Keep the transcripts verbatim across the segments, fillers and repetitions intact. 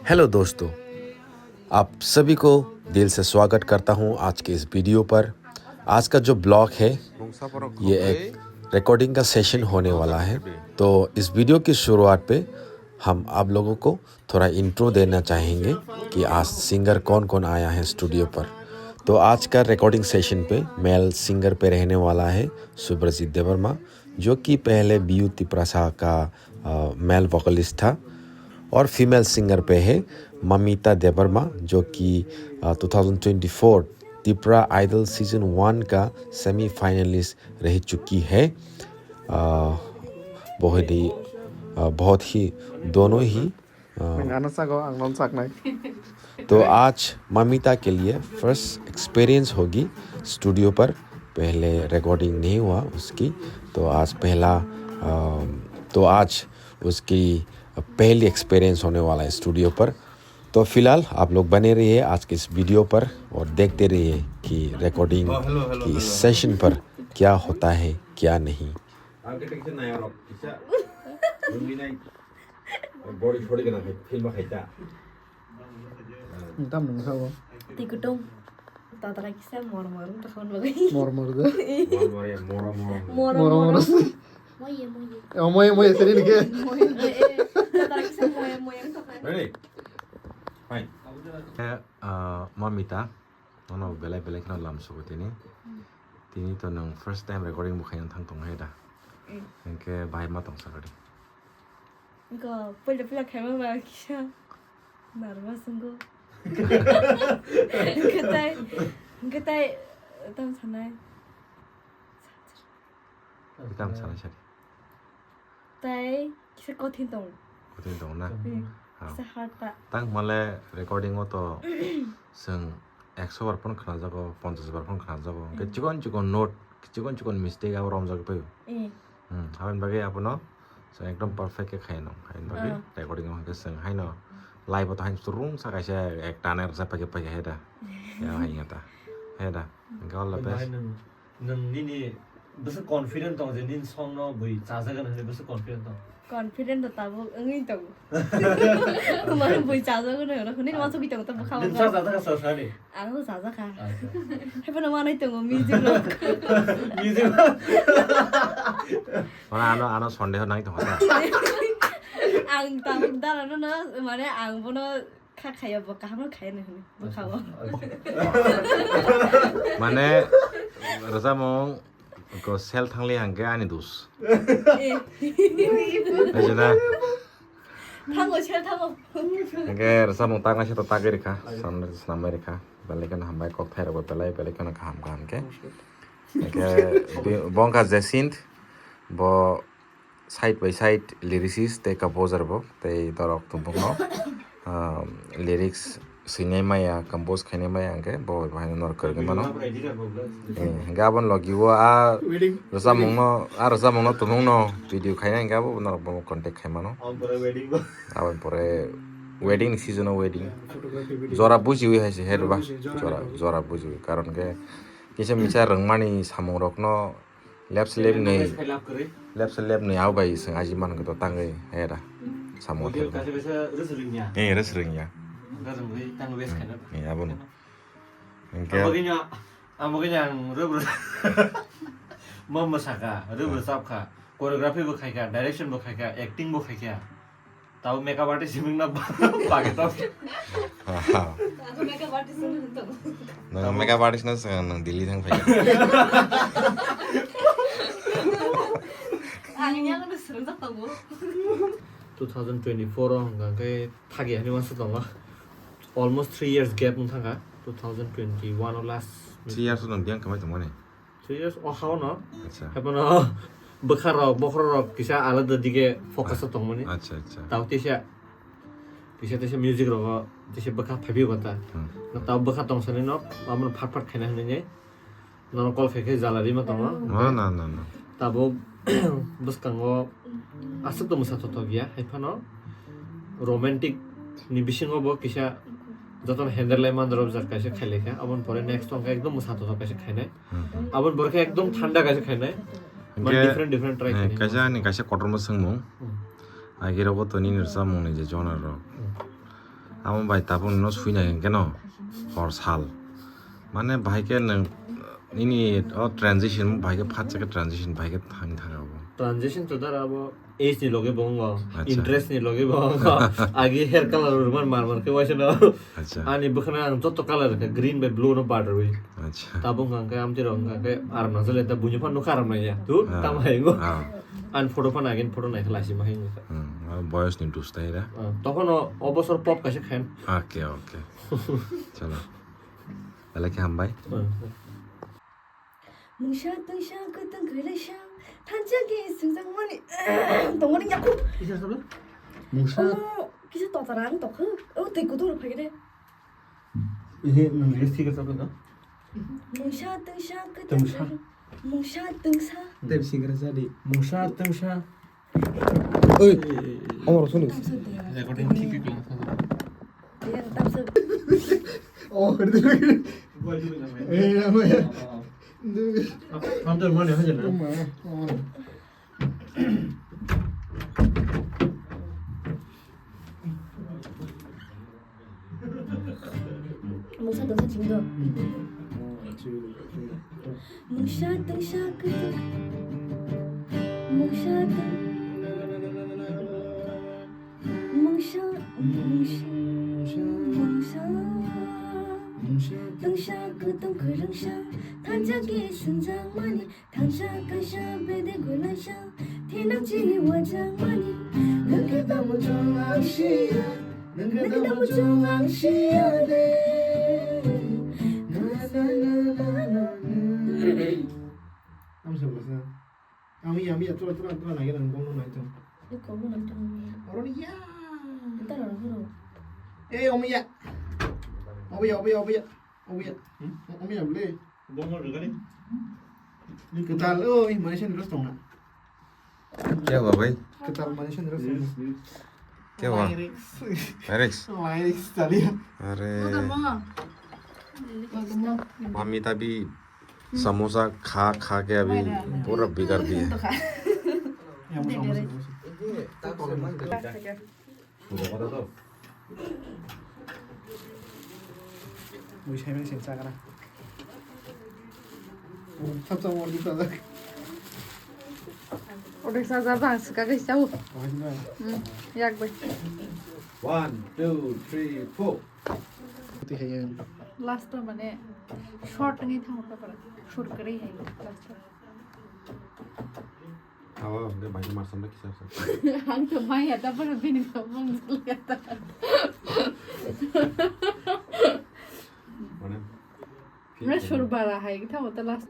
हेलो दोस्तों, आप सभी को दिल से स्वागत करता हूं आज के इस वीडियो पर। आज का जो ब्लॉग है, ये एक रिकॉर्डिंग का सेशन होने वाला है। तो इस वीडियो की शुरुआत पे हम आप लोगों को थोड़ा इंट्रो देना चाहेंगे कि आज सिंगर कौन कौन आया है स्टूडियो पर। तो आज का रिकॉर्डिंग सेशन पे मेल सिंगर पे रहने वाला है सुब्रजीत देवर्मा, जो कि पहले बीयू तिप्रासा का मेल वोकलिस्ट था, और फीमेल सिंगर पे है ममिता देवर्मा, जो कि two thousand twenty four Tipra idol season one का सेमीफाइनलिस्ट रह चुकी है। अ, बहुत ही अ, बहुत ही दोनों ही अ, Nang ano sago, ang non saknai. तो आज ममिता के लिए फर्स्ट एक्सपीरियंस होगी स्टूडियो पर, पहले रिकॉर्डिंग नहीं हुआ उसकी। तो आज पहला अ, तो आज उसकी पहली एक्सपीरियंस होने वाला है स्टूडियो पर। तो फिलहाल आप लोग बने रहिए आज के इस वीडियो पर और देखते रहिए कि रिकॉर्डिंग की इस सेशन पर क्या होता है, क्या नहीं। Tamo nung sao? Tikutung. Tadra kisa mor mor wng tongkha bagwi. Mor mor de. Mor mor ya, moro moro. Moro moro. Moye moye. Oh, moye moye seri ni ke. Moye moye. Tadra kisa moye moye wng tongkha. Ready? Fine. Eh, uh, Mamita, nono belai belai kheno lam sugo tini. Tini to nung first time recording bo khaina thang tong hai da. Hingke bahai ma tong sakadi. Go, puila puila khaima ba kisa. Nervous wnggo. Hwnkhe tai, hwnkhe tai, tamo sanai. Tamo sanai sadi. Tai kisa kothin tongo. Kothin tongo na? Hmm. Ah. Kisa hard ta. Tang male recording o to chwng ekso bar phone khnajago, ponchash bar phone khnajago. Hwnkhe chikon chikon note, chikon chikon mistake abo romjagwi paio. Eh. Hmm, aboni bagwi abono chwng ekdom perfect khe khaino. Aboni bagwi recording o hwnkhe chwng haino live o to haino rung sa kaisa ek tane rwchap paikhe paikhe hai da. Ya hai ya ta. Hai da. Hwnkhe all the best. Nwng nini bwswk confident tongo je nini song no bui chajagan hwnwi bwswk confident tongo? Confident to tabuk wngwi tongo. Mani bui chajagan hwnwi nini wansugwi tongo to bwkha. Nini bwkha. Chajak chajak sa sani? Ang to chajakha. Acha. Haiphano manwi tongo music rok. Music rok. Mane ano, ano sondeho nai tongkha ta. Ang tabuk dara no, no, mane ang bono kha khaiya bo kaham no khaiya no hwnwi bwkha o. Acha. Mane rwchapmung ko sel thangli hangke ani dus. Eh. Ajana. Thango, sel thango. Hingke rwchapmung taknai se to tagwi rikha, samnai se swnamwi rikha. Belai kheno hambai kok thairokbo belai, belai kheno kaham kaham khe. Hingke bi-, bo wngkha Jacinth, bo side by side lyricist tei composer bo, tei norok tongthokno, ah, lyrics swinai maya, compose khainai maya hingke bo bai norok kwrwngwi mano. Eh, hingke aboni logi o a rwchapmungno, a rwchapmungno tumungno video khaina hingke abo norok bo contact khai mano. Aboni pore wedding ni season o wedding. Jora bujiwi hai se he rwba. Jora, jora bujiwi. Karon khe kisa misa rwngmani samungrokno Left se left nwi. Left se left nwi abo bai swng aji man khe to tangwi he da. Samo the. Eh, rwswrwngya. Eh, abono. Hingke. Abo gini, abo gini ang rwbwrw. Mo mwsakha, rwbwrw chapkha, choreography bo khaikha, direction bo khaikha, acting bo khaikha. Tabo makeup artist wngna bagwi to. Aha. Ako makeup artist wngna tongo. Nang makeup artist na sa nang Delhi thang phai. Ani yago na swrwngjak tongo. Two thousand twenty-four o hwnka khe thagi hani masa tongo. Almost three years gap wng thangkha. Two thousand twenty-one o last. Three years o nang biyang kamai tongmani. Three years o hao no. Acha. Haiphano bwkha rok, bokhorok rok kisa alada dige focus o tongmani. Acha, acha. Tao tisa, tisa, tisa music rogo tisa bwkha phaibi kota. Hmm. Tao bwkha tongsani no, amo phat phat khaina hinwi nai. Nono call khai khai jala rima tongo. No, no, no, no. Tabo bwskango aswk tongmwsa thothok ya, haiphano romantic ni bisingo bo kisa jotono handle lai mandrop jak kaisa khailai kha, aboni pore next tongkha ekdom mwsa thothok kaisa khainai. Hmm. Aboni pore khe ekdom thanda kaisa khainai. Mane hingke, different, different try eh, khainai. Kaisa ni kaisa kotorma swngmung. Hmm. Agi rogo to nini rwchapmung ni je genre rok. Hmm. Tamo bai tabuk no sui nai hwnkhe no hor sal. Mane bahai khe nwng nini o transition, bahai khe phat chakhe transition, bahai khe thang thang abo. Transition to dara abo age ni loge bo wngo, Acha. Interest ni loge bo wngo. Agi hair color rwman mar mar khe waisa no. Acha. Ani bwkhano ang joto color khe green bai blue no barwi. Acha. Tabuk hwnkha khe amtwi rok hwnkha khe aram nang jale ta buini phano nukha aram nang ya. Tu Ah. Tamo hai ngo. Ah. An photo phano agin photo nai khe lasi ma hai ngo. Hmm, abo boyos ni dus tai da. Ah, tokhono o bosor pop kaisa khayan. Okay, okay. Chalo. Belai khe hambai. Ah. Mungsa tungsa kwtwng kwlaisa, thansa khe swngjak mani. Tongmani yakho. Kisa sabla? Mungsa. Oh, kisa totara ang tokho. Oh, tei kutung rok phai de. Ihe, nang lipstick ka sabla ka? Mungsa tungsa kwtwng Tungsa. Kwlaisa. Mungsa tungsa. Tei sigra jadi. Mungsa tungsa. Oi, amar suni. Recording thik thik lang. Oh, eh, apa ya? Hunter mana aja na? Mungsa tungsa chingdo. Mungsa tungsa kwtwng. Mungsa tungsa. Mungsa, mungsa, mungsa, mungsa, mungsa, tungsa kwtwng kwrwngsa, thansa khe swngjak mani, thansa kaisa bede gulaisa, thinang chini wajak mani, nwng khe tamo chong ang siya, nwng khe tamo chong ang siya de. Na, na, na, na, na, na. Ang sa basa. Ami, ami, atura, atura, atura, nai, nang bong, nai, tong. Iko, nai, tong. Oro ni ya. Ntar oro, oro. Eh, omo ya. Omo ya, omo ya, omo ya. Omo ya. Hmm? Omo ya, bole. Bong, nai, gani. Kwtal, oi, malaysia ni restaurant. Kya hua bhai? Kwtal malaysia ni restaurant. Kya hua? Lyrics. Lyrics? Lyrics, chaliya. Are. Mami tabi samosa kha kha ke abhi pura bigar diya. Mui sai mani sini chakra. Thap thap mor di thap. Odik sa ja bang sika ke chau. Hmm, yak bai. One, two, three, four. Last to mane short ngi thang pa para. Short kare hai last to. Awa, de bai mar samda kisa sa. Ang to mai ya, ta para bini to mong sul ya ta. Mane? Na short bara hai, ta last.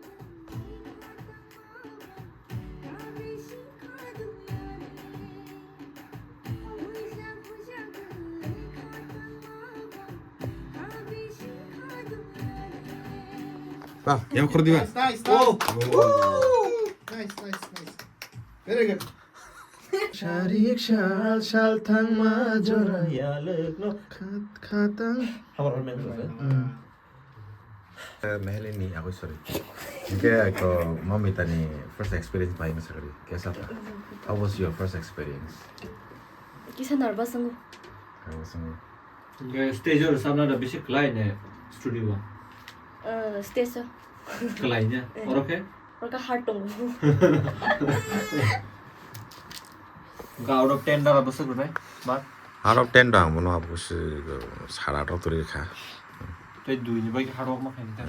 Ah, yang khur diba? Nice, nice, nice. Oh. Woo! Nice, nice, nice. Very good. Sarik sal sal thangma jora yalwk no. Khat-, khatang. Habar hor men sose. Hmm. Eh, Mehelini, ako, sorry. Hingke ako Mamita ni first experience bai ngasakari. Kesa ta? How was your first experience? Kisa nervous ang. Nervous ang. Hingke stage o rwchapna da bisi klai ne studio o? Eh, stage o. Klai ne? Eh. Oro khe? Oro khe hard tongo. Hingke out of ten dara bwswk rwnai? Ba? Out of ten dang, bono abo se sara rok twi kha. Tei dui ni bai hard work ma khaini ta.